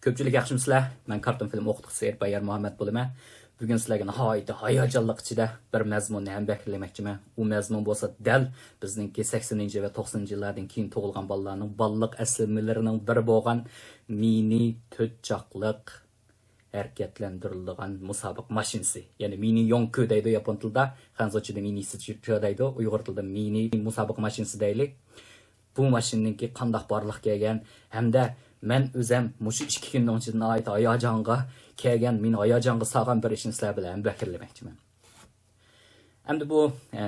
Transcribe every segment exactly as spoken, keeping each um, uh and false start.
كۆپچىلىك ياخشىمۇسىلەر؟ مەن كارتون فىلىم ئوقۇتقۇچىسى ئېرىپ بايار مۇھەممەد بولىمەن. بۈگۈن سىلەرگە ناھايىتى ھاياجانلىق ئىچىدە بىر مەزمۇننى ھەمبەھىرلىمەكچىمەن. ئۇ مەزمۇن بولسا دەل بىزنىڭكى سەكسىنىنچى ۋە توقسىنىنچى يىللاردىن كېيىن تۇغۇلغان بالىلارنىڭ بالىلىق ئەسلىمىلىرىنىڭ بىرى بولغان مىنى تۆت چاقلىق ھەرىكەتلەندۈرۈلىدىغان مۇسابىقە ماشىنىسى، يەنى مىنى يونكو دەيدۇ ياپون تىلىدا، خەنزۇچىدا مىنى سىچۇچو دەيدۇ، ئۇيغۇر تىلىدا مىنى مۇسابىقە ماشىنىسى دەيلى. بۇ ماشىنىنىڭكى قانداق بارلىققا كەلگەن ھەمدە مەن ئۆزەم مۇشۇ ئىككى كۈننىڭ ئىچىدە ناھايىتى ھاياجانغا كەلگەن، مېنى ھاياجانغا سالغان بىر ئىشنى سىلەر بىلەن ھەمبەھىرلىمەكچىمەن. ئەمدى بۇ، ئە،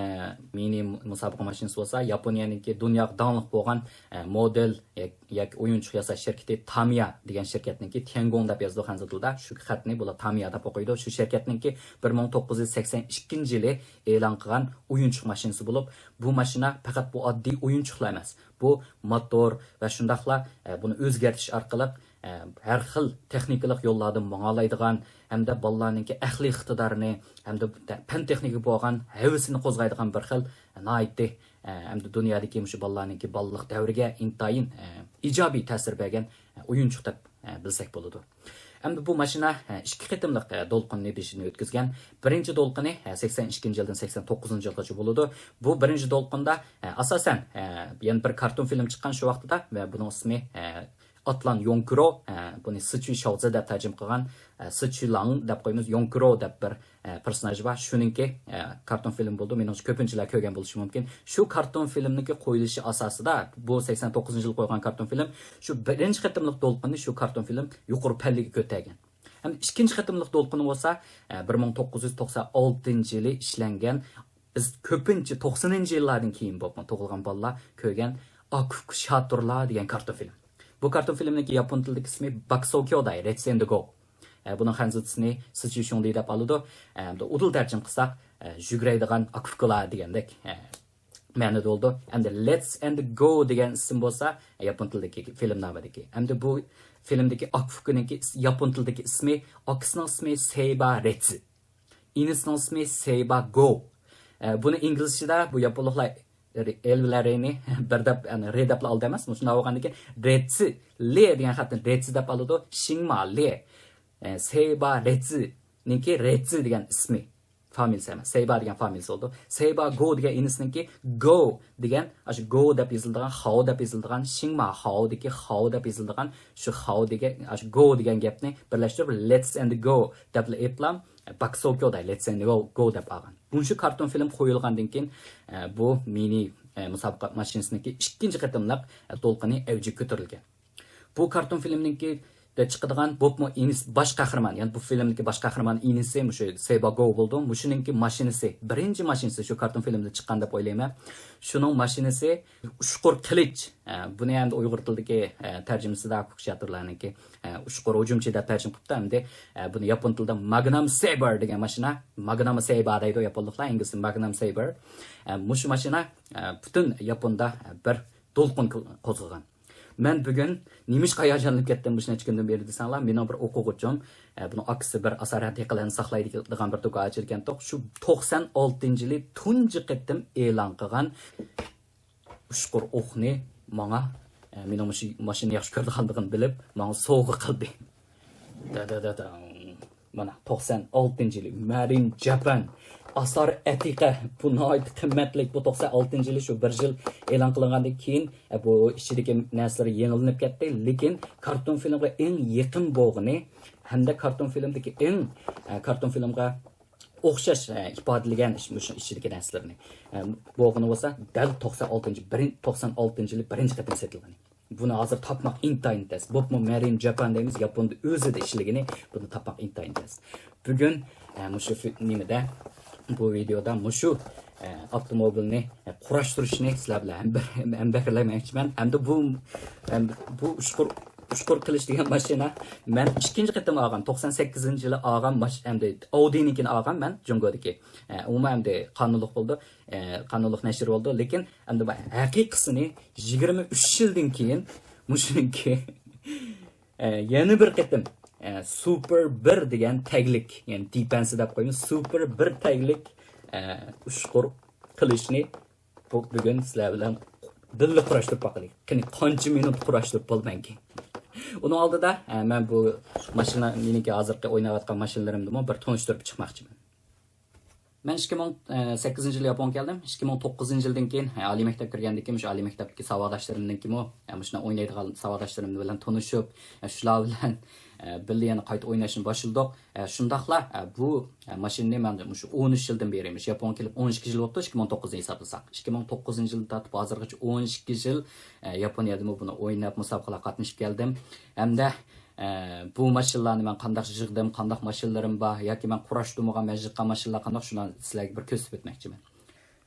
مىنى مۇسابىقە ماشىنىسى بولسا ياپونىيەنىڭكى دۇنياغا داڭلىق بولغان، ئە، مودېل ياكى، ياكى ئويۇنچۇق ياساش شىركىتى تامىيا دېگەن شىركەتنىڭكى، تيەنگوڭ دەپ يازىدۇ خەنزۇ تىلىدا، شۇ خەتنى بۇلار تامىيا دەپ ئوقۇيدۇ. شۇ شىركەتنىڭكى بىر مىڭ توققۇز يۈز سەكسەن ئىككىنچى يىلى ئېلان قىلغان ئويۇنچۇق ماشىنىسى بولۇپ، بۇ ماشىنا پەقەت بۇ ئاددىي ئويۇنچۇقلا ئەمەس. بۇ موتور ۋە شۇنداقلا، ئە، بۇنى ئۆزگەرتىش ئارقىلىق، ئە، ھەر خىل تېخنىكىلىق يوللاردىن ماڭالايدىغان ھەمدە بالىلارنىڭكى ئەقلىي ئىقتىدارىنى ھەمدە پەن تېخنىكىغا بولغان ھەۋىسىنى قوزغايدىغان بىر خىل ناھايىتى، ئە، ھەمدە دۇنيادىكى مۇشۇ بالىلارنىڭكى بالىلىق دەۋرىگە ئىنتايىن، ئە، ئىجابىي تەسىر بەرگەن، ئە، ئويۇنچۇق دەپ، ئە، بىلسەك بولىدۇ. ئەمدى بۇ ماشىنا، ئە، ئىككى قېتىملىق، ئە، دولقۇننى بېشىدىن ئۆتكۈزگەن. بىرىنچى دولقۇنى، ئە، سەكسەن ئىككىنچى يىلدىن سەكسەن توققۇزىنچى يىلغىچە بولىدۇ. بۇ بىرىنچى دولقۇندا، ئە، ئاساسەن، ئە، يەنە بىر كارتون فىلىم چىققان شۇ ۋاقتىدا ۋە بۇنىڭ ئىسمى، ئە، ئاتلان يونكرو، ئە، بۇنى سىچۈي شاۋزې دەپ تەرجىمە قىلغان، ئە، سىچۈي لاڭ دەپ قويىمىز، يونكرو دەپ بىر، ئە، پېرسوناژ بار. شۇنىڭكى، ئە، كارتون فىلىم بولىدۇ. مېنىڭچە كۆپىنچىلەر كۆرگەن بولۇشى مۇمكىن. شۇ كارتون فىلىمنىڭكى قويۇلۇشى ئاساسىدا، بۇ سەكسەن توققۇزىنچى يىل قويغان كارتون فىلىم، شۇ بىرىنچى قېتىملىق دولقۇننى شۇ كارتون فىلىم يۇقىرى پەللىگە كۆتەرگەن. ھەم ئىككىنچى قېتىملىق دولقۇنى بولسا، ئە، بىر مىڭ توققۇز يۈز توقسان ئالتىنچى يىلى ئىشلەنگەن، بىز كۆپىنچە توقسىنىنچى يىللاردىن كېيىن بولۇپمۇ تۇغۇلغان بالىلار كۆرگەن ئاكۇكۇ شاتۇرلار دېگەن كارتون فىلىم. بۇ كارتون فىلىمنىڭكى ياپون تىلىدىكى ئىسمى باكسو كيوداي، Let's and Go. ئە، بۇنىڭ خەنزۇچىسىنى سىچۈي شۇڭدى دەپ ئالىدۇ. ئە، ئەمدى ئۇدۇل تەرجىمە قىلساق، ئە، جۈگرەيدىغان ئاكۇكۇلار دېگەندەك، ئە، مەنىدە بولىدۇ. ئەمدى Let's and Go دېگەن ئىسىم بولسا، ياپون تىلىدىكى فىلىم نامىدىكى. ئەمدى بۇ فىلىمدىكى ئاكۇكۇنىڭكى ئىس-، ياپون تىلىدىكى ئىسمى، ئاكىسىنىڭ ئىسمى سەيبا رېتسى. ئىنىسىنىڭ ئىسمى سەيبا گو. ئە، بۇنى ئىنگلىزچىدا بۇ ياپونلۇقلار رې-، ئېلۋىلەر رېنى بىر دەپ، يەنى رې دەپلا ئالىدۇ ئەمەس. مۇشۇنداق بولغاندىن كېيىن رېتسى، لې دېگەن خەتنى رېتسى دەپ ئالىدۇ. شىڭما لې. ئە، سەيبا رېتسىنىڭكى رېتسى دېگەن ئىسمى. فامىلىسى ئەمەس. سەيبا دېگەن فامىلىسى بولىدۇ. سەيبا گو دېگەن ئىنىسىنىڭكى گو دېگەن، ئاشۇ گو دەپ يېزىلىدىغان، خاۋ دەپ يېزىلىدىغان، شىڭما خاۋدىكى خاۋ دەپ يېزىلىدىغان شۇ خاۋ دېگەن، ئاشۇ گو دېگەن گەپنى بىرلەشتۈرۈپ، Let's and Go دەپلا ئېيتلام، باكسوكيوداي، Let's and Go، Go دەپ ئالغان. مۇشۇ كارتون فىلىم قويۇلغاندىن كېيىن، ئە، بۇ مىنى، ئە، مۇسابىقە ماشىنىسىنىڭكى ئىككىنچى قېتىملىق، ئە، دولقۇنى ئەۋجىگە كۆتۈرۈلگەن. بۇ كارتون فىلىمنىڭكى دە چىقىدىغان بولۇپمۇ ئىنىس-، باش قەھرىمان، يەنى بۇ فىلىمدىكى باش قەھرىمان ئىنىسى مۇشۇ سەيبا گو بولىدۇ. مۇشۇنىڭكى ماشىنىسى، بىرىنچى ماشىنىسى شۇ كارتون فىلىمدە چىققان دەپ ئويلايمەن. شۇنىڭ ماشىنىسى ئۇچقۇر قىلىچ. ئە، بۇنى ئەمدى ئۇيغۇر تىلىدىكى، ئە، تەرجىمىسىدە كۇكۇشاتۇرلارنىڭكى، ئە، ئۇچقۇر ھۇجۇمچى دەپ تەرجىمە قىپتۇ. ئەمدى، ئە، بۇنى ياپون تىلىدا ماگنام سەيبېر دېگەن ماشىنا، ماگنام سەيبا دەيدۇ ياپونلۇقلار، ئىنگلىزچە ماگنام سەيبېر. ئە، مۇشۇ ماشىنا، ئە، پۈتۈن ياپوندا، ئە، بىر دولقۇن قوزغىغان. مەن بۈگۈن نېمىشقا ھاياجانلىنىپ كەتتىم مۇشۇ نەچچە كۈندىن بېرى دېسەڭلار، مېنىڭ بىر ئوقۇغۇچىم، ئە، بۇنىڭ ئاكىسى بىر ئاسارەت ھېقىلىرىنى ساقلايدىغان بىر دۇكان ئاچىدىكەنتۇق. شۇ توقسان ئالتىنچى يىلى تۇنجى قېتىم ئېلان قىلغان ئۇچقۇر ئوقنى ماڭا، ئە، مېنىڭ مۇشۇ ماشىنىنى ياخشى كۆرىدىغانلىقىنى بىلىپ، ماڭا سوۋغا قىلدى. داداداداڭ. مانا، توقسان ئالتىنچى يىلى، مېيد ئىن جاپان. ئاسار ئەتىقە. بۇ ناھايىتى قىممەتلىك. بۇ توقسان ئالتىنچى يىلى شۇ بىر يىل ئېلان قىلىنغاندىن كېيىن، ئە، بۇ ئىچىدىكى نەرسىلىرى يېڭىلىنىپ كەتتى. لېكىن كارتون فىلىمغا ئەڭ يېقىن بولغىنى ھەمدە كارتون فىلىمدىكى ئەڭ، ئە، كارتون فىلىمغا ئوخشاش، ئە، ئىپادىلىگەن ئىش-، مۇشۇ ئىچىدىكى نەرسىلىرىنى، ئە، بولغىنى بولسا دەل توقسان ئالتىنچى، بىرىن-، توقسان ئالتىنچى يىلى بىرىنچى قېتىم سېتىلغىنى. بۇنى ھازىر تاپماق ئىنتايىن تەس. بولۇپمۇ مېيد ئىن جاپان دەيمىز، ياپوندا ئۆزىدە ئىشلىگىنى، بۇنى تاپماق ئىنتايىن تەس. بۈگۈن، ئە، مۇشۇ فى-، نېمىدە، بۇ ۋىدېيودا مۇشۇ، ئە، ئاپتوموبىلنى، ئە، قۇراشتۇرۇشنى سىلەر بىلەن ھەمبە-، ھەمبەھىرلەشمەكچىمەن. ئەمدى بۇ، ئەم، بۇ ئۇچقۇر، ئۇچقۇر قىلىچ دېگەن ماشىنا مەن ئىككىنچى قېتىم ئالغان، توقسان سەككىزىنچى يىلى ئالغان ماش-، ئەمدى ئاۋدىنىڭكىنى ئالغان مەن جۇڭگودىكى. ئە، ئۇمۇ ئەمدى قانۇنلۇق بولدى. ئە، قانۇنلۇق نەشر بولدى. لېكىن ئەمدى بۇ ھەقىقىسىنى يىگىرمە ئۈچ يىلدىن كېيىن مۇشۇنىڭكى، ئە، يەنە بىر قېتىم، ئە، سۇپېر بىر دېگەن تەگلىك، يەنى دىپەنسى دەپ قويىمىز، سۇپېر بىر تەگلىك، ئە، ئۇچقۇر قىلىچنى بۇ، بۈگۈن سىلەر بىلەن بىللە قۇراشتۇرۇپ باقىلى. قېنى، قانچە مىنۇت قۇراشتۇرۇپ بولىمەنكىن؟ ئۇنىڭ ئالدىدا، ئە، مەن بۇ ماشىنا، مېنىڭكى ھازىرقى ئويناۋاتقان ماشىنىلىرىمنىمۇ بىر تونۇشتۇرۇپ چىقماقچىمەن. مەن ئىككى مىڭ سەككىزىنچى يىلى ياپونغا كەلدىم. ئىككى مىڭ توققۇزىنچى يىلدىن كېيىن، ئە، ئالىي مەكتەپكە كىرگەندىن كېيىن، مۇشۇ ئالىي مەكتەپتىكى ساۋاقداشلىرىمنىڭكىمۇ، ئە، مۇشۇنداق ئوينايدىغان ساۋاقداشلىرىم بىلەن تونۇشۇپ، ئە، شۇلار بىلەن، ئە، بىللە يەنە قايتا ئويناشنى باشلىدۇق. ئە، شۇنداقلا، ئە، بۇ، ئە، ماشىنىنى مەن مۇشۇ ئون ئۈچ يىلدىن بېرى، مۇشۇ ياپونغا كېلىپ ئون ئىككى يىل بوپتۇ، ئىككى مىڭ توققۇزنى ھېسابلىساق. ئىككى مىڭ توققۇزىنچى يىلدىن تارتىپ ھازىرغىچە ئون ئىككى يىل، ئە، ياپونىيەدىمۇ بۇنى ئويناپ، مۇسابىقىلەرگە قاتنىشىپ كەلدىم. ھەمدە، ئە، بۇ ماشىنىلارنى مەن قانداق يىغدىم، قانداق ماشىنىلىرىم بار ياكى مەن قۇراشتۇرمىغان، مەن يىغقان ماشىنىلار قانداق، شۇلارنى سىلەرگە بىر كۆرسىتىپ ئۆتمەكچىمەن.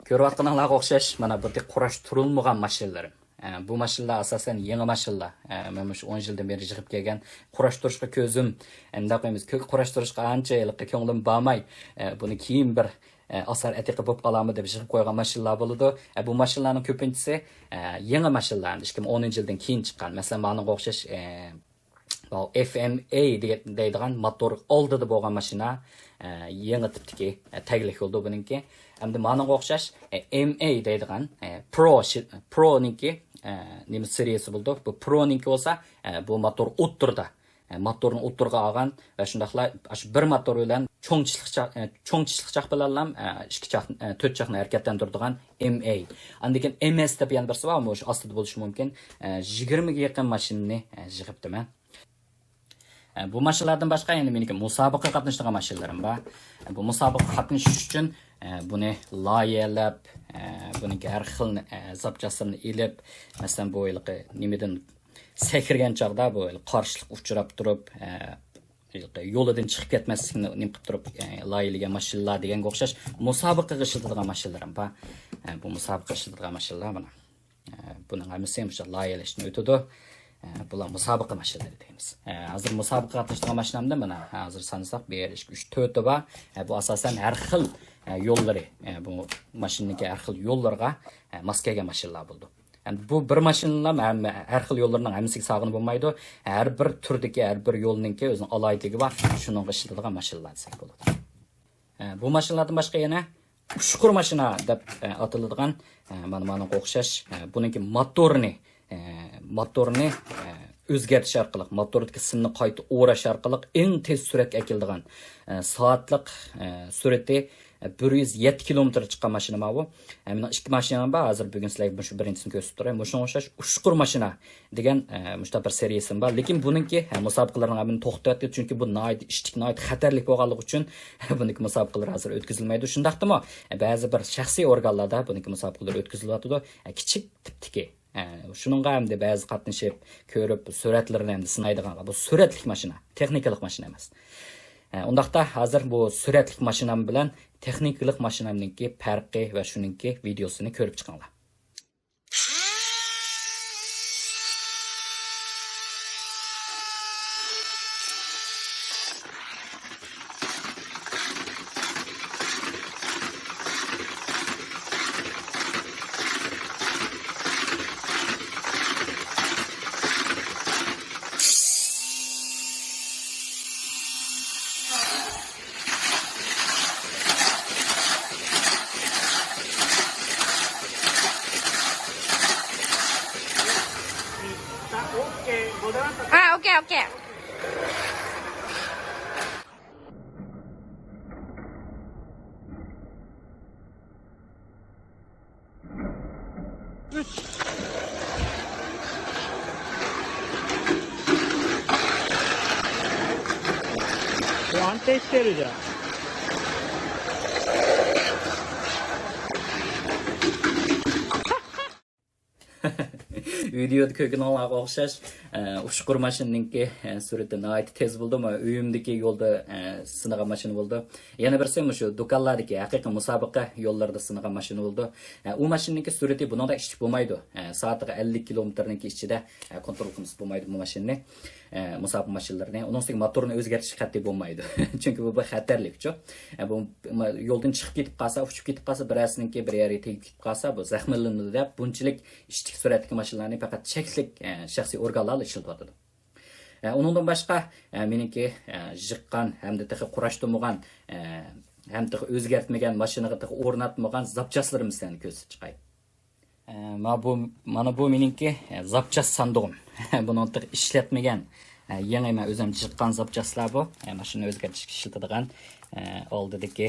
كۆرۈۋاتقىنىڭلارغا ئوخشاش، مانا بۇ قۇراشتۇرۇلمىغان ماشىنىلىرىم. ئە، بۇ ماشىنىلار ئاساسەن يېڭى ماشىنىلار. ئە، مەن مۇشۇ ئون يىلدىن بېرى يىغىپ كەلگەن. قۇراشتۇرۇشقا كۆزۈم، ئە، مۇنداق قويىمىز، كۆ-، قۇراشتۇرۇشقا ئانچە ھېلىقى كۆڭلۈم بارماي، ئە، بۇنى كېيىن بىر، ئە، ئاسار ئەتىقە بولۇپ قالارمۇ دەپ يىغىپ قويغان ماشىنىلار بولىدۇ. ئە، بۇ ماشىنىلارنىڭ كۆپىنچىسى، ئە، يېڭى ماشىنىلار، ئىككى مىڭ ئونىنچى يىلدىن كېيىن چىققان. مەسىلەن، مانىڭغا ئوخشاش، ئە، بۇ ئېف ئېم ئەي دېگەن، دەيدىغان موتور ئالدىدا بولغان ماشىنا، ئە، يېڭى تىپتىكى، ئە، تەگلىك يولدا بۇنىڭكى. ئەمدى مانىڭغا ئوخشاش، ئە، ئېم ئەي دەيدىغان، ئە، پرو شى-، پرونىڭكى، ئە، نېمە سېرىيىسى بولىدۇ. بۇ پرونىڭكى بولسا، ئە، بۇ موتور ئوتتۇرىدا، ئە، موتورنى ئوتتۇرىغا ئالغان ۋە شۇنداقلا شۇ بىر موتور بىلەن چوڭ چىشلىق چاق، ئە، چوڭ چىشلىق چاق بىلەنلا، ئە، ئىككى چاق، ئە، تۆت چاقنى ھەرىكەتلەندۈرىدىغان ئېم ئەي. ئاندىن كېيىن ئېم ئېس دەپ يەنە بىرسى بار، مۇشۇ ئاستىدا بولۇشى مۇمكىن. ئە، يىگىرمىگە يېقىن ماشىنىنى، ئە، يىغىپتىمەن. ئە، بۇ ماشىنىلاردىن باشقا يەنە مېنىڭكى مۇسابىقىگە قاتنىشىدىغان ماشىنىلىرىم بار. ئە، بۇ مۇسابىقىگە قاتنىشىش ئۈچۈن، ئە، بۇنى لايىھەلەپ، ئە، بۇنىڭكى ھەر خىل، ئە، زاپچاسلىرىنى ئېلىپ، مەسىلەن، بۇ ھېلىقى نېمىدىن سەكرىگەن چاغدا بۇ ھېلىقى قارشىلىق ئۇچراپ تۇرۇپ، ئە، ھېلىقى يولىدىن چىقىپ كەتمەسلىكنى نېمە قىلىپ تۇرۇپ، ئە، لايىھەلىگەن ماشىنىلار دېگەنگە ئوخشاش مۇسابىقىگە ئىشلىتىدىغان ماشىنىلىرىم بار. ئە، بۇ مۇسابىقىگە ئىشلىتىدىغان ماشىنىلار مانا. ئە، بۇنىڭ ھەممىسى مۇشۇ لايىھەلەشتىن ئۆتىدۇ. ئە، بۇلار مۇسابىقە ماشىنىلىرى دەيمىز. ئە، ھازىر مۇسابىقىگە قاتنىشىدىغان ماشىنامدا مانا ھازىر سانىساق، بىر، ئىككى، ئۈچ، تۆتى بار. ئە، بۇ ئاساسەن ھەر خىل، ئە، يوللىرى، ئە، بۇ ماشىنىنىڭكى ھەر خىل يوللىرىغا، ئە، ماس كەلگەن ماشىنىلار بولىدۇ. ئەمدى بۇ بىر ماشىنىلا ھەممە، ھەر خىل يوللىرىنىڭ ھەممىسىگە سالغىلى بولمايدۇ. ھەر بىر تۈردىكى، ھەر بىر يولنىڭكى ئۆزىنىڭ ئالاھىدىلىكى بار. شۇنىڭغا ئىشلىتىدىغان ماشىنىلار دېسەك بولىدۇ. ئە، بۇ ماشىنىلاردىن باشقا يەنە ئۇچقۇر ماشىنا دەپ، ئە، ئاتىلىدىغان، ئە، مانا مانىڭغا ئوخشاش، ئە، بۇنىڭكى موتورنى، ئە، موتورنى، ئە، ئۆزگەرتىش ئارقىلىق، موتوردىكى سىمنى قايتا ئوراش ئارقىلىق ئەڭ تېز سۈرئەتكە ئەكېلىدىغان، ئە، سائەتلىك، ئە، سۈرئىتى، ئە، بىر يۈز يەتتە كىلومېتىر چىققان ماشىنا ماۋۇ. ئە، مېنىڭ ئىككى ماشىنام بار، ھازىر بۈگۈن سىلەرگە مۇشۇ بىرىنچىسىنى كۆرسىتىپ تۇراي. مۇشۇنىڭغا ئوخشاش ئۇچقۇر ماشىنا دېگەن، ئە، مۇشۇنداق بىر سېرىيىسىم بار. لېكىن بۇنىڭكى، ئە، مۇسابىقىلەرنىڭ ھەممىنى توختاتتى، چۈنكى بۇ ناھايىتى ئىشتىك، ناھايىتى خەتەرلىك بولغانلىقى ئۈچۈن، بۇنىڭكى مۇسابىقىلىرى ھازىر ئۆتكۈزۈلمەيدۇ. شۇنداقتىمۇ، ئە، بەزى بىر شەخسىي ئورگانلاردا بۇنىڭكى مۇسابىقىلىرى ئۆتكۈزۈلۈۋاتىدۇ. ئە، كىچىك تىپتىكى، ئە، شۇنىڭغا ئەمدى بەزى قاتنىشىپ، كۆرۈپ، سۈرەتلىرىنى ئەمدى سىنايدىغانغا. بۇ سۈرەتلىك ماشىنا، تېخنىكىلىق ماشىنا ئەمەس. ئە، ئۇنداقتا ھازىر بۇ سۈرەتلىك ماشىنام بىلەن تېخنىكىلىق ماشىنامنىڭكى پەرقى ۋە شۇنىڭكى ۋىدېئوسىنى كۆرۈپ چىقىڭلار. ھە، ئوكەي، ئوكەي. ئۈچ. بۇ ئانچە ئىچكەن ئىدى. ۋىدېئودا كۆرگىنىڭلارغا ئوخشاش، ئە، ئۇچقۇر ماشىنىنىڭكى، ئە، سۈرئىتى ناھايىتى تېز بولىدۇ. مانا ئۆيۈمدىكى يولدا، ئە، سىنىغان ماشىنا بولىدۇ. يەنە بىرسى مۇشۇ دۇكانلاردىكى ھەقىقىي مۇسابىقە يوللىرىدا سىنىغان ماشىنا بولىدۇ. ئە، ئۇ ماشىنىنىڭكى سۈرئىتى بۇنىڭدەك ئىشلىك بولمايدۇ. ئە، سائىتىگە ئەللىك كىلومېتىرنىڭكى ئىچىدە، ئە، كونترول قىلمىسا بولمايدۇ بۇ ماشىنىنى. ئە، مۇسابىقە ماشىنىلىرىنى. ئۇنىڭ ئۈستىگە موتورنى ئۆزگەرتىش قەتئىي بولمايدۇ. چۈنكى بۇ بىر خەتەرلىكچۇ. ئە، بۇ يولدىن چىقىپ كېتىپ قالسا، ئۇچۇپ كېتىپ قالسا، بىرەرسىنىڭكى بىر يەرگە تېگىپ كېتىپ قالسا، بۇ زەخىملىنىدۇ دەپ بۇنچىلىك ئىشتىك سۈرئەتتىكى ماشىنىلارنى پەقەت چەكلىك، ئە، شەخسىي ئورگانلارلا ئىشلىتىۋاتىدۇ. ئە، ئۇنىڭدىن باشقا، ئە، مېنىڭكى، ئە، يىغقان ھەمدە تېخى قۇراشتۇرمىغان، ئە، ھەم تېخى ئۆزگەرتمىگەن، ماشىنىغا تېخى ئورناتمىغان زاپچاسلىرىمنى سىلەرنى كۆرسىتىپ چىقاي. ئە، ما بۇ، مانا بۇ مېنىڭكى، ئە، زاپچاس ساندۇقۇم. بۇنىڭ تېخى ئىشلەتمىگەن، ئە، يېڭى مەن ئۆزۈم جىققان زاپچاسلار بۇ. ئە، ماشىنا ئۆزگەرتىشكە ئىشلىتىدىغان، ئە، ئالدىدىكى،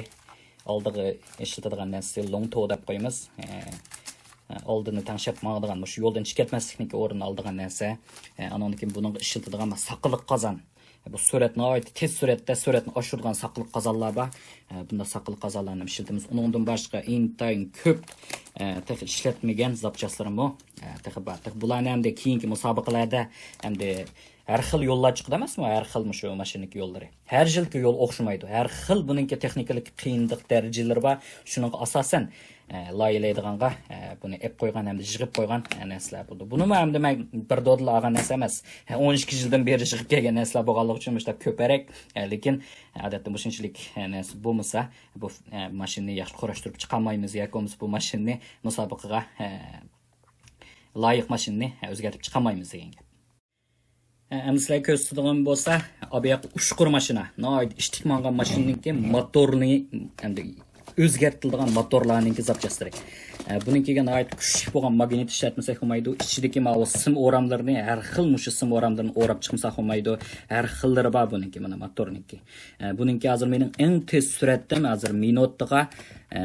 ئالدىغا ئىشلىتىدىغان نەرسىسى لوڭتو دەپ قويىمىز. ئە، ئە، ئالدىنى تەڭشەپ ماڭىدىغان، مۇشۇ يولدىن چىقىپ كەتمەسلىكنىڭكى ئورنىنى ئالىدىغان نەرسە. ئە، ئانىڭدىن كېيىن بۇنىڭغا ئىشلىتىدىغان ساقىلىق قازان. بۇ سۈرئەت ناھايىتى تېز سۈرئەتتە سۈرئەتنى ئاشۇرىدىغان ساقىلىق قازانلار بار. ئە، بۇنداق ساقىلىق قازانلارنى ئىشلىتىمىز. ئۇنىڭدىن باشقا ئىنتايىن كۆپ، ئە، تېخى ئىشلەتمىگەن زاپچاسلىرىمۇ، ئە، تېخى بار. تېخى بۇلارنى ئەمدى كېيىنكى مۇسابىقىلەردە ئەمدى ھەر خىل يوللار چىقىدۇ ئەمەسمۇ؟ ھەر خىل مۇشۇ ماشىنىنىڭكى يوللىرى. ھەر يىلقى يول ئوخشىمايدۇ. ھەر خىل بۇنىڭكى تېخنىكىلىق قىيىنلىق دەرىجىلىرى بار. شۇنىڭغا ئاساسەن، ئە، لايىھەلەيدىغانغا، ئە، بۇنى ئېپ قويغان ھەمدە يىغىپ قويغان، ئە، نەرسىلەر بولىدۇ. بۇنىمۇ ئەمدى مەن بىر دودىلا ئالغان نەرسە ئەمەس. ھە، ئون ئىككى يىلدىن بېرى يىغىپ كەلگەن نەرسىلەر بولغانلىقى ئۈچۈن مۇشۇنداق كۆپرەك. ئە، لېكىن، ئە، ئادەتتە مۇشۇنچىلىك، ئە، نەرسە بولمىسا، بۇ، ئە، ماشىنىنى ياخشى قۇراشتۇرۇپ چىقالمايمىز ياكى بولمىسا بۇ ماشىنىنى مۇسابىقىگە، ئە، لايىق ماشىنىنى، ئە، ئۆزگەرتىپ چىقالمايمىز دېگەن گەپ. ئەمدى سىلەرگە كۆرسىتىدىغان بولسا، ئابىياق ئۇچقۇر ماشىنا. ناھايىتى ئىتتىك ماڭغان ماشىنىنىڭكى موتورنى، ئەمدى ئۆزگەرتىلىدىغان موتورلارنىڭكى زاپچاسلىرى. ئە، بۇنىڭكىگە ناھايىتى كۈچلۈك بولغان ماگنىت ئىشلەتمىسەك بولمايدۇ. ئىچىدىكى ماۋۇ سىم ئوراملىرىنى، ھەر خىل مۇشۇ سىم ئوراملىرىنى ئوراپ چىقمىساق بولمايدۇ. ھەر خىللىرى بار بۇنىڭكى، مانا موتورنىڭكى. ئە، بۇنىڭكى ھازىر مېنىڭ ئەڭ تېز سۈرئەتتىن ھازىر مىنۇتىغا، ئە،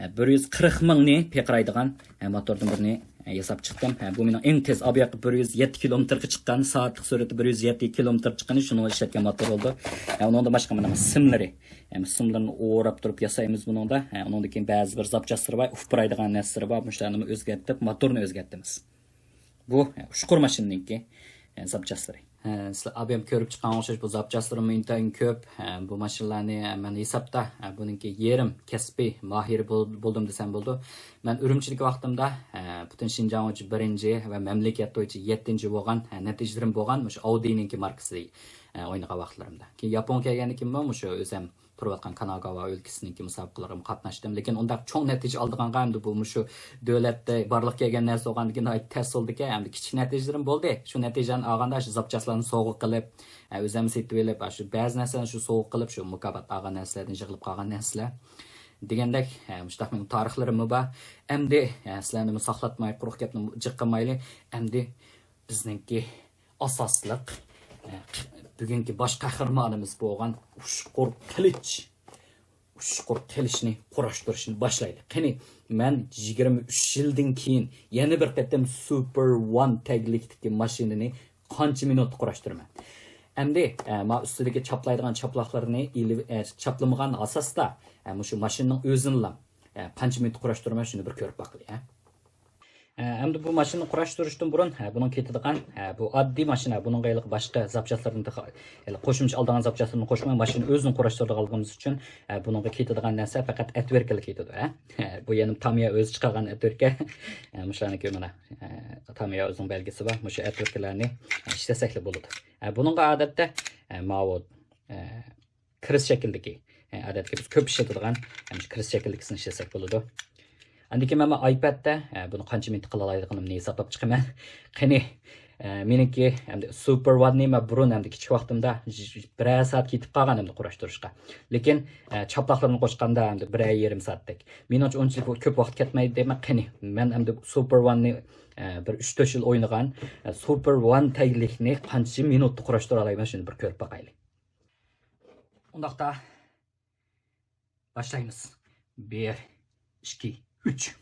ئە، بىر يۈز قىرىق مىڭنى پىرقىرايدىغان، ئە، موتوردىن بىرنى، ئە، ياساپ چىقتىم. ئە، بۇ مېنىڭ ئەڭ تېز، ئابىياقى بىر يۈز يەتتە كىلومېتىرغا چىققان، سائەتلىك سۈرئىتى بىر يۈز يەتتە كىلومېتىر چىققىنى شۇنىڭغا ئىشلەتكەن موتور بولدى. ئە، ئۇنىڭدىن باشقا مانا سىملىرى، ئە، سىملىرىنى ئوراپ تۇرۇپ ياسايمىز بۇنىڭدا. ئە، ئۇنىڭدىن كېيىن بەزى بىر زاپچاسلىرى بار، ئۇپرايدىغان نەرسىلىرى بار. مۇشۇلارنىمۇ ئۆزگەرتىپ، موتورنى ئۆزگەرتىمىز. بۇ، ئە، ئۇچقۇر ماشىنىنىڭكى، ئە، زاپچاسلىرى. ئە، سىلەر ئابىيام كۆرۈپ چىققانغا ئوخشاش بۇ زاپچاسلىرىمۇ ئىنتايىن كۆپ. ئە، بۇ ماشىنىلارنى، ئە، مەن ھېسابتا، ئە، بۇنىڭكى يېرىم كەسپىي ماھىرى بول-، بولدۇم دېسەم بولىدۇ. مەن ئۈرۈمچىدىكى ۋاقتىمدا، ئە، پۈتۈن شىنجاڭ بويىچە بىرىنچى ۋە مەملىكەت بويىچە يەتتىنچى بولغان، ئە، نەتىجىلىرىم بولغان مۇشۇ ئاۋدىنىڭكى ماركىسىدا، ئە، ئوينىغان ۋاقىتلىرىمدا. كېيىن ياپونغا كەلگەندىن كېيىنمۇ مۇشۇ ئۆزەم تۇرۇۋاتقان كاناگاۋا ئۆلكىسىنىڭكى مۇسابىقىلىرىمۇ قاتناشتىم. لېكىن ئۇنداق چوڭ نەتىجە ئالىدىغانغا ئەمدى بۇ مۇشۇ دۆلەتتە بارلىققا كەلگەن نەرسە بولغاندىكىن ناھايىتى تەس بولدىكەن. ئەمدى كىچىك نەتىجىلىرىم بولدى. شۇ نەتىجىلەرنى ئالغاندا شۇ زاپچاسلارنى سوۋغا قىلىپ، ئە، ئۆزەم سېتىۋېلىپ، ئە، شۇ بەزى نەرسىلەرنى شۇ سوۋغا قىلىپ، شۇ مۇكاپات ئالغان نەرسىلەردىن يىغىلىپ قالغان نەرسىلەر. دېگەندەك، ئە، مۇشۇنداق مېنىڭ تارىخلىرىممۇ بار. ئەمدى، ئە، سىلەرنىمۇ ساقلاتماي، قۇرۇق گەپنى جىق قىلمايلى. ئەمدى بىزنىڭكى ئاساسلىق، ئە، بۈگۈنكى باش قەھرىمانىمىز بولغان ئۇچقۇر قىلىچ، ئۇچقۇر قىلىچنى قۇراشتۇرۇشنى باشلايلى. قېنى، مەن يىگىرمە ئۈچ يىلدىن كېيىن يەنە بىر قېتىم سۇپېر ۋان تەگلىكتىكى ماشىنىنى قانچە مىنۇتتا قۇراشتۇرىمەن؟ ئەمدى، ئە، ما ئۈستىدىكى چاپلايدىغان چاپلاقلىرىنى ئېلىپ، ئە، چاپلىمىغان ئاساستا، ئە، مۇشۇ ماشىنىنىڭ ئۆزىنىلا، ئە، قانچە مىنۇتتا قۇراشتۇرىمەن، شۇنى بىر كۆرۈپ باقىلى، ئە. ئە، ئەمدى بۇ ماشىنىنى قۇراشتۇرۇشتىن بۇرۇن، ئە، بۇنىڭ كېتىدىغان، ئە، بۇ ئاددىي ماشىنا، بۇنىڭغا ھېلىقى باشقا زاپچاسلىرىنى تېخى، ھېلى قوشۇمچە ئالىدىغان زاپچاسلىرىنى قوشماي، ماشىنا ئۆزىنى قۇراشتۇرىدىغانلىقىمىز ئۈچۈن، ئە، بۇنىڭغا كېتىدىغان نەرسە پەقەت ئەتۋىركىلا كېتىدۇ، ئە. بۇ يەنە تامىيا ئۆزى چىقارغان ئەتۋىركە. ئە، مۇشۇلارنىڭكى مانا، ئە، تامىيا ئۆزىنىڭ بەلگىسى بار. مۇشۇ ئەتۋىركىلەرنى، ئە، ئىشلەتسەكلا بولىدۇ. ئە، بۇنىڭغا ئادەتتە، ئە، ماۋۇ، ئە، كرېست شەكىلدىكى، ئە، ئادەتتىكى بىز كۆپ ئىشلىتىدىغان، ئە، مۇشۇ كرېست شەكىلدىكىسىنى ئىشلەتسەك بولىدۇ. ئاندىن كېيىن مەن ئايپەدتە، ئە، بۇنى قانچە مىنۇت قىلالايدىغىنىمنى ھېسابلاپ چىقىمەن. قېنى، ئە، مېنىڭكى ئەمدى سۇپېر ۋاننى مەن بۇرۇن ئەمدى كىچىك ۋاقتىمدا ژ-، ژ-، بىرەر سائەت كېتىپ قالغان ئەمدى قۇراشتۇرۇشقا. لېكىن، ئە، چاپلاقلىرىنى قوشقاندا ئەمدى بىرەر يېرىم سائەتتەك. مېنىڭچە ئۇنچىلىك كۆپ ۋاقىت كەتمەيدۇ دەيمەن. قېنى، مەن ئەمدى سۇپېر ۋاننى، ئە، بىر ئۈچ تۆت يىل ئوينىغان، ئە، سۇپېر ۋان تەگلىكنى قانچە مىنۇتتا قۇراشتۇرالايمەن، شۇنى بىر كۆرۈپ باقايلى. ئۇنداقتا باشلايمىز. بىر، ئىككى، ئۈچ.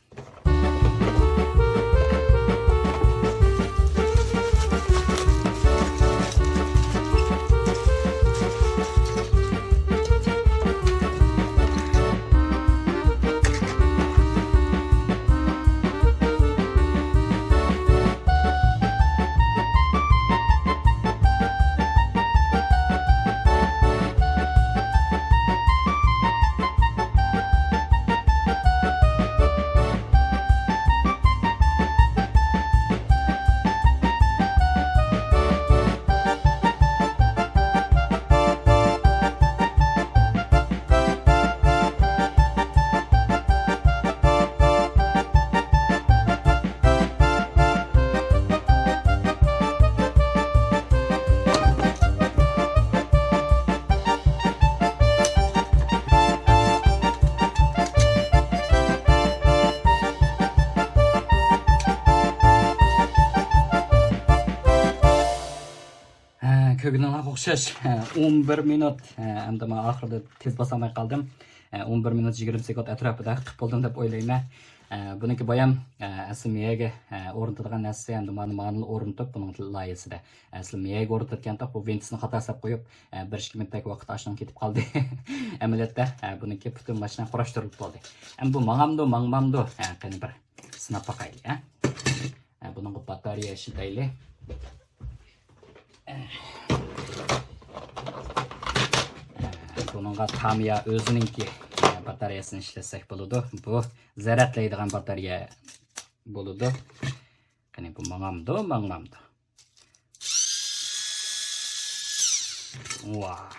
ئە، كۆرگىنىڭلارغا ئوخشاش، ئە، ئون بىر مىنۇت، ئە، ئەمدى مەن ئاخىرىدا تېز باسالماي قالدىم. ئە، ئون بىر مىنۇت يىگىرمە سېكۇنت ئەتراپىدا قىلىپ بولدۇم دەپ ئويلايمەن. ئە، بۇنىڭكى بايام، ئە، ئەسلى مېيەگە، ئە، ئورنىتىدىغان نەرسىسى ئەمدى مانا، مانىلا ئورنىتىپ، بۇنىڭ لايىھەسىدە. ئەسلى مېيەگە ئورنىتىدىكەن، بۇ ۋىنتىسنى خاتا سەپ قويۇپ، ئە، بىر ئىككى مىنۇتتەك ۋاقىت ئاشۇنىڭ كېتىپ قالدى. ئەمەلىيەتتە، ئە، بۇنىڭكى پۈتۈن ماشىنا قۇراشتۇرۇلۇپ بولدى. ئەمدى بۇ ماڭامدۇ، ماڭمامدۇ؟ ئە، قېنى بىر سىناپ باقايلى، ھە؟ ئە، بۇنىڭغا باتارېيە ئىشلىتەيلى. ئە، بۇنىڭغا تامىيا ئۆزىنىڭكى، ئە، باتارېيەسىنى ئىشلەتسەك بولىدۇ. بۇ زەرەتلەيدىغان باتارېيە بولىدۇ. قېنى، بۇ ماڭامدۇ، ماڭمامدۇ؟ ۋاھ.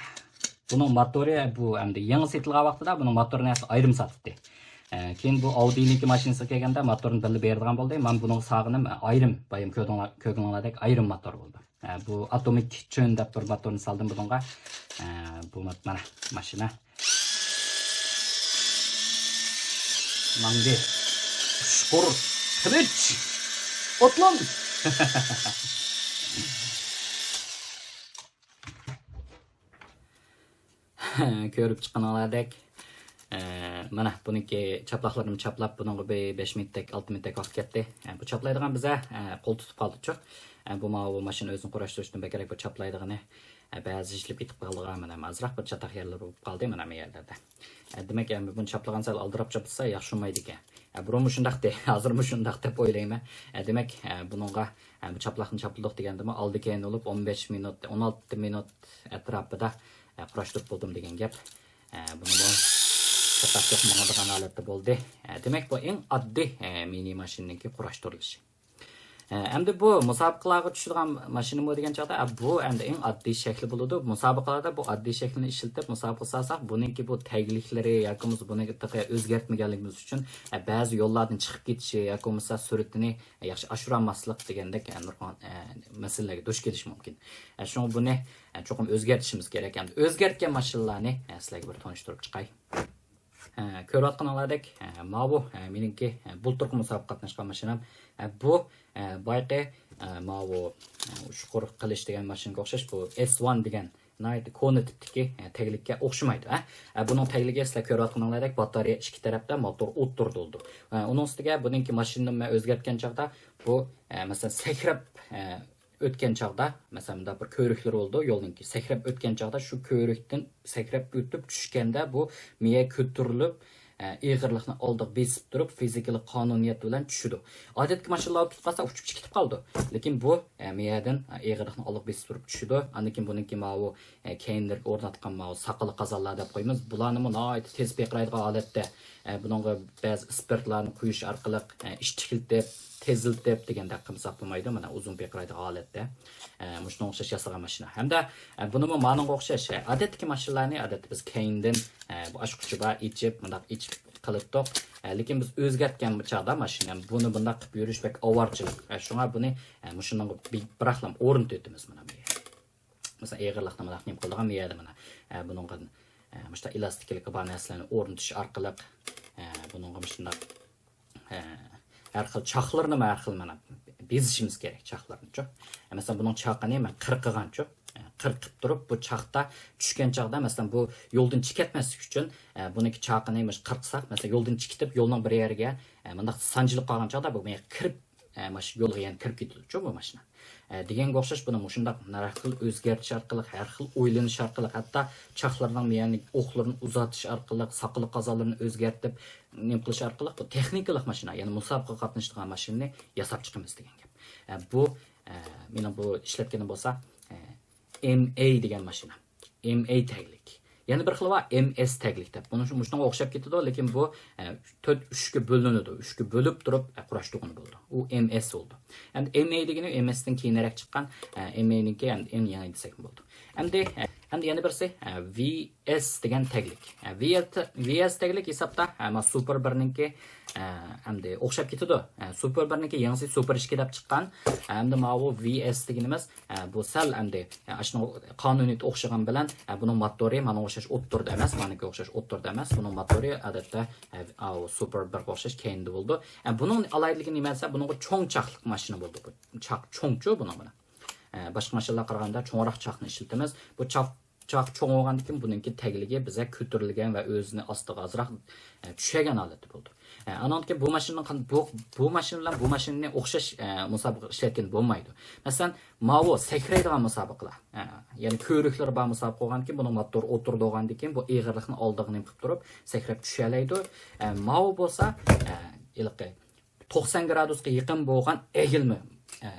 بۇنىڭ موتورى، بۇ ئەمدى يېڭى سېتىلغان ۋاقتىدا بۇنىڭ موتورىنى ئەسلى ئايرىم ساتتى. ئە، كېيىن بۇ ئاۋدىنىڭكى ماشىنىسىغا كەلگەندە موتورنى بىللە بېرىدىغان بولدى. مەن بۇنىڭغا سالغىنىم، ئە، ئايرىم، بايام كۆردۈڭلار، كۆرگىنىڭلاردەك ئايرىم موتور بولدى. ئە، بۇ ئاتومىك چۆن دەپ بىر موتورنى سالدىم بۇنىڭغا. ئە، بۇ مات-، مانا ماشىنا. ماڭدى. ئۇچقۇر قىلىچ. ئوتلان. كۆرۈپ چىققىنىڭلاردەك، ئە، مانا بۇنىڭكى چاپلاقلىرىنى چاپلاپ، بۇنىڭغا بىر بەش مىنۇتتەك، ئالتە مىنۇتتەك ۋاقىت كەتتى. ئە، بۇ چاپلايدىغان بىزە، ئە، قول تۇتۇپ قالدۇقچۇ. ئە، بۇ ماۋۇ ماشىنا ئۆزىنى قۇراشتۇرۇشتىن بەكرەك بۇ چاپلايدىغىنى، ئە، بەزى ئىشلىپ كېتىپ قالىدىغان، مانا ئازراق بىر چاتاق يەرلىرى بولۇپ قالدى، مانا بۇ يەرلەردە. ئە، دېمەك، ئە، بۇنى چاپلىغان سەل ئالدىراپ چاپلىسا ياخشى بولمايدىكەن. ئە، بۇرۇنمۇ شۇنداقتى، ھازىرمۇ شۇنداق دەپ ئويلايمەن. ئە، دېمەك، ئە، بۇنىڭغا، ئە، بۇ چاپلاقنى چاپلىدۇق دېگەندىمۇ ئالدى كەينى بولۇپ، ئون بەش مىنۇت، ئون ئالتە مىنۇت ئەتراپىدا، ئە، قۇراشتۇرۇپ بولدۇم دېگەن گەپ. ئە، بۇنىمۇ چاتاق يوق ماڭىدىغان ھالەتتە بولدى. ئە، دېمەك، بۇ ئەڭ ئاددىي، ئە، مىنى ماشىنىنىڭكى قۇراشتۇرۇلۇشى. ئە، ئەمدى بۇ مۇسابىقىلەرگە چۈشىدىغان ماشىنىمۇ دېگەن چاغدا، ئە، بۇ ئەمدى ئەڭ ئاددىي شەكلى بولىدۇ. مۇسابىقىلەردە بۇ ئاددىي شەكلىنى ئىشلىتىپ مۇسابىقە سالساق، بۇنىڭكى بۇ تەگلىكلىرى ياكى بولمىسا بۇنى تېخى ئۆزگەرتمىگەنلىكىمىز ئۈچۈن، ئە، بەزى يوللاردىن چىقىپ كېتىشى ياكى بولمىسا سۈرئىتىنى ياخشى ئاشۇرالماسلىق دېگەندەك، ئە، نۇرغۇن، ئە، مەسىلىلەرگە دۇچ كېلىشى مۇمكىن. ئە، شۇڭا بۇنى، ئە، چوقۇم ئۆزگەرتىشىمىز كېرەك. ئەمدى ئۆزگەرتكەن ماشىنىلارنى، ئە، سىلەرگە بىر تونۇشتۇرۇپ چىقاي. ئە، كۆرۈۋاتقىنىڭلاردەك، ئە، ماۋۇ، ئە، مېنىڭكى، ئە، بۇلتۇرقى مۇسابىقىگە قاتناشقان ماشىنام. ئە، بۇ، ئە، بايىقى، ئە، ماۋۇ، ئە، ئۇچقۇر قىلىچ دېگەن ماشىنىغا ئوخشاش، بۇ ئېس ۋان دېگەن ناھايىتى كونا تىپتىكى، ئە، تەگلىككە ئوخشىمايدۇ، ھە. ئە، بۇنىڭ تەگلىكى سىلەر كۆرۈۋاتقىنىڭلاردەك باتارېيە ئىككى تەرەپتە موتور ئوتتۇرىدا بولىدۇ. ئە، ئۇنىڭ ئۈستىگە بۇنىڭكى ماشىنىنى مەن ئۆزگەرتكەن چاغدا بۇ، ئە، مەسىلەن، سەكرەپ، ئە، ئۆتكەن چاغدا، مەسىلەن، مۇنداق بىر كۆۋرۈكلىرى بولىدۇ، يولنىڭكى سەكرەپ ئۆتكەن چاغدا شۇ كۆۋرۈكتىن سەكرەپ ئۆتۈپ چۈشكەندە بۇ مىيە كۆتۈرۈلۈپ، ئە، ئېغىرلىقنى ئالدىغا بېسىپ تۇرۇپ، فىزىكىلىق قانۇنىيەت بىلەن چۈشىدۇ. ئادەتتىكى ماشىنىلار كېتىپ قالسا، ئۇچۇپ كېتىپ قالىدۇ. لېكىن بۇ، ئە، مىيەدىن، ئە، ئېغىرلىقنى ئالدىغا بېسىپ تۇرۇپ چۈشىدۇ. ئاندىن كېيىن بۇنىڭكى ماۋۇ، ئە، كەينىلىرىگە ئورناتقان ماۋۇ ساقىلى قازانلار دەپ قويىمىز. بۇلارنىمۇ ناھايىتى تېز پىرقىرايدىغان ھالەتتە، ئە، بۇنىڭغا بەزى ئىسپىرتلارنى قۇيۇش ئارقىلىق، ئە، ئىچىكلىتىپ، تېزلىتىپ دېگەندەك قىلمىساق بولمايدۇ. مانا ئۇزۇن پىرقىرايدىغان ھالەتتە. ئە، مۇشۇنىڭغا ئوخشاش ياسىغان ماشىنا. ھەمدە، ئە، بۇنىمۇ مانىڭغا ئوخشاش، ئە، ئادەتتىكى ماشىنىلارنى ئادەتتە بىز كەينىدىن، ئە، بۇ ئاچقۇچى بار، ئېچىپ، مۇنداق ئېچىپ قىلاتتۇق. ئە، لېكىن بىز ئۆزگەرتكەن چاغدا ماشىنا بۇنى بۇنداق قىلىپ يۈرۈش بەك ئاۋارىچىلىك. ئە، شۇڭا بۇنى، ئە، مۇشۇنىڭغا بىر، بىراقلا ئورنىتىۋېتىمىز مانا بۇ يەرگە. مەسىلەن، ئېغىرلىقنى مۇنداق نېمە قىلىدىغان بۇ يەردە مانا، ئە، بۇنىڭغا، ئە، مۇشۇنداق ئېلاستىكىلىكى بار نەرسىلەرنى ئورنىتىش ئارقىلىق، ئە، بۇنىڭغا مۇشۇنداق، ئە، ھەر خىل چاقلىرىنىمۇ ھەر خىل مانا بېزىشىمىز كېرەك چاقلىرىنىچۇ. ئە، مەسىلەن، بۇنىڭ چاقىنى مەن قىرقىغانچۇ. ئە، قىرقىپ تۇرۇپ، بۇ چاقتا چۈشكەن چاغدا، مەسىلەن، بۇ يولدىن چىقىپ كەتمەسلىك ئۈچۈن، ئە، بۇنىڭكى چاقىنى مۇشۇ قىرقساق، مەسىلەن، يولدىن چىقىپ كېتىپ، يولنىڭ بىر يەرگە، ئە، مۇنداق سانجىلىپ قالغان چاغدا بۇ مېڭە كىرىپ، ئە، مانا شۇ يولغا يەنە كىرىپ كېتىدۇچۇ بۇ ماشىنا. ئە، دېگەنگە ئوخشاش بۇنى مۇشۇنداق ھەر خىل ئۆزگەرتىش ئارقىلىق، ھەر خىل ئويلىنىش ئارقىلىق، ھەتتا چاقلىرىنىڭ مىيەنى ئوقلىرىنى ئۇزارتىش ئارقىلىق، ساقىلى قازانلىرىنى ئۆزگەرتىپ، نېمە قىلىش ئارقىلىق بۇ تېخنىكىلىق ماشىنا، يەنى مۇسابىقىگە قاتنىشىدىغان ماشىنىنى ياساپ چىقىمىز دېگەن گەپ. ئە، بۇ، ئە، مېنىڭ بۇ ئىشلەتكىنىم بولسا، ئە، ئېم ئەي دېگەن ماشىنا. ئېم ئەي تەگلىك. يەنە بىر خىلى بار، ئېم ئېس تەگلىك دەپ. بۇنىڭ شۇ-، مۇشۇنىڭغا ئوخشاپ كېتىدۇ، لېكىن بۇ، ئە، تۆت ئۈچكە بۆلۈنىدۇ. ئۈچكە بۆلۈپ تۇرۇپ، ئە، قۇراشتۇرغىلى بولىدۇ. ئۇ ئېم ئېس بولىدۇ. ئەمدى ئېم ئەي دېگىنى ئېم ئېستىن كېيىنرەك چىققان، ئە، ئېم ئەينىڭكى ئەمدى ئەڭ يېڭى دېسەكمۇ بولىدۇ. ئەمدى، ئە، ئەمدى يەنە بىرسى، ئە، ۋى ئېس دېگەن تەگلىك. ئە، ۋى ئېس، ۋى ئېس تەگلىك ھېسابتا، ئە، مانا سۇپېر بىرنىڭكى، ئە، ئەمدى ئوخشاپ كېتىدۇ. ئە، سۇپېر بىرنىڭكى يېڭىسى سۇپېر ئىككى دەپ چىققان. ئە، ئەمدى ماۋۇ ۋى ئېس دېگىنىمىز، ئە، بۇ سەل ئەمدى، ئە، ئاشۇنىڭ قانۇنىيىتى ئوخشىغان بىلەن، ئە، بۇنىڭ موتورى مانىڭغا ئوخشاش ئوتتۇرىدا ئەمەس، مانىڭكىگە ئوخشاش ئوتتۇرىدا ئەمەس. بۇنىڭ موتورى ئادەتتە، ئە، ئاۋۇ سۇپېر بىرگە ئوخشاش كەينىدە بولىدۇ. ئە، بۇنىڭ ئالاھىدىلىكى نېمە دېسە، بۇنىڭغا چوڭ چاقلىق ماشىنا بولىدۇ. بۇ چاق چوڭچۇ بۇنىڭ بىلەن. ئە، باشقا ماشىنىلارغا قارىغاندا چوڭراق چاقنى ئىشلىتىمىز. بۇ چاق، چاق چوڭ بولغاندىكىن بۇنىڭكى تەگلىكى بىزگە كۆتۈرۈلگەن ۋە ئۆزىنى ئاستىغا ئازراق، ئە، چۈشەگەن ھالەتتە بولىدۇ. ئە، ئانان كېيىن بۇ ماشىنىنىڭ قان-، بۇ، بۇ ماشىنا بىلەن بۇ ماشىنىنى ئوخشاش، ئە، مۇسابىقە ئىشلەتكىلى بولمايدۇ. مەسىلەن، ماۋۇ سەكرەيدىغان مۇسابىقىلەر. ئە، يەنى كۆۋرۈكلىرى بار مۇسابىقە بولغاندىكىن بۇنىڭ موتور ئولتۇرىدۇ بولغاندىكىن بۇ ئېغىرلىقنى ئالدىغا نېمە قىلىپ تۇرۇپ سەكرەپ چۈشەلەيدۇ. ئە، ماۋۇ بولسا، ئە، ھېلىقى توقسان گرادۇسقا يېقىن بولغان ئەگىلمە، ئە،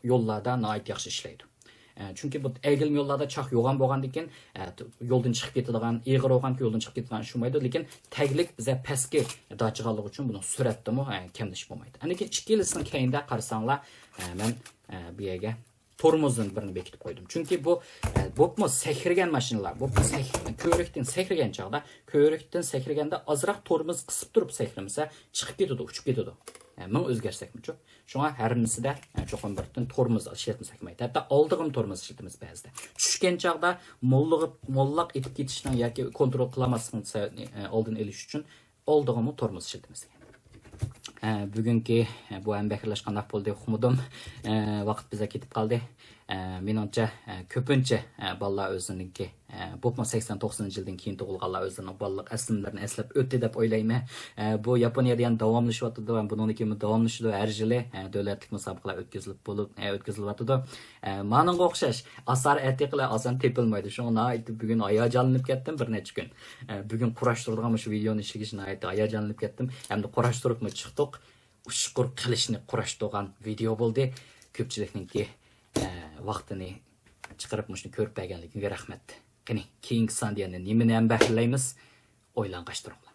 يوللاردا ناھايىتى ياخشى ئىشلەيدۇ. ئە، چۈنكى بۇ ئەگىلمە يوللاردا چاق يوغان بولغاندىكىن، ئە، يولدىن چىقىپ كېتىدىغان، ئېغىر بولغانكى يولدىن چىقىپ كېتىدىغان ئىش بولمايدۇ. لېكىن تەگلىك بىزە پەسكى داچىغانلىقى ئۈچۈن بۇنىڭ سۈرئەتتىمۇ، ئە، كەملىشىش بولمايدۇ. ئاندىن كېيىن ئىككىلىسىنىڭ كەينىدە قارىساڭلار، ئە، مەن، ئە، بۇ يەرگە تورمۇزدىن بىرنى بېكىتىپ قويدۇم. چۈنكى بۇ، ئە، بولۇپمۇ سەكرىگەن ماشىنىلار، بولۇپمۇ سەك-، كۆۋرۈكتىن سەكرىگەن چاغدا، كۆۋرۈكتىن سەكرىگەندە ئازراق تورمۇز قىسىپ تۇرۇپ سەكرىمىسە، چىقىپ كېتىدۇ، ئۇچۇپ كېتىدۇ. ئە، مىڭ ئۆزگەرتسەكمۇچۇ. شۇڭا ھەممىسىدە، ئە، چوقۇم بىردىن تورمۇز ئىشلەتمىسەك بولمايدۇ. ھەتتا ئالدىغىمۇ تورمۇز ئىشلىتىمىز بەزىدە. چۈشكەن چاغدا موللىغا، موللاق ئېتىپ كېتىشنىڭ ياكى كونترول قىلالماسلىقنىڭ سە-، ئە، ئالدىنى ئېلىش ئۈچۈن ئالدىغىمۇ تورمۇز ئىشلىتىمىز دېگەن. ئە، بۈگۈنكى، ئە، بۇ ھەمبەھىرلەش قانداق بولدى ئۇقمىدىم. ئە، ۋاقىت بىزدە كېتىپ قالدى. ئە، مېنىڭچە، ئە، كۆپىنچە، ئە، بالىلار ئۆزلىرىنىڭكى، ئە، بولۇپمۇ سەكسەن توقسىنىنچى يىلدىن كېيىن تۇغۇلغانلار ئۆزلىرىنىڭ بالىلىق ئەسلىمىلىرىنى ئەسلەپ ئۆتتى دەپ ئويلايمەن. ئە، بۇ ياپونىيەدە يەنە داۋاملىشىۋاتىدۇ ۋە بۇنىڭدىن كېيىنمۇ داۋاملىشىدۇ. ھەر يىلى، ئە، دۆلەتلىك مۇسابىقىلەر ئۆتكۈزۈلۈپ بولۇپ، ئە، ئۆتكۈزۈلۈۋاتىدۇ. ئە، مانىڭغا ئوخشاش ئاسار ئەتىقىلەر ئاسان تېپىلمايدۇ. شۇڭا ناھايىتى بۈگۈن ھاياجانلىنىپ كەتتىم بىر نەچچە كۈن. ئە، بۈگۈن قۇراشتۇرىدىغان مۇشۇ ۋىدېئونى ئىشلىگۈچە ناھايىتى ھاياجانلىنىپ كەتتىم. ھەمدە قۇراشتۇرۇپمۇ چىقتۇق. ئۇچقۇر قىلىچنى قۇراشتۇرغان ۋىدېئو بولدى. كۆپچىلىكنىڭكى، ئە، ۋاقتىنى چىقىرىپ مۇشۇنى كۆرۈپ بەرگەنلىكىڭىزگە رەھمەت. قېنى، كېيىنكى ساندا يەنە نېمىنى ھەمبەھىرلەيمىز؟ ئويلانغاچ تۇرۇڭلار.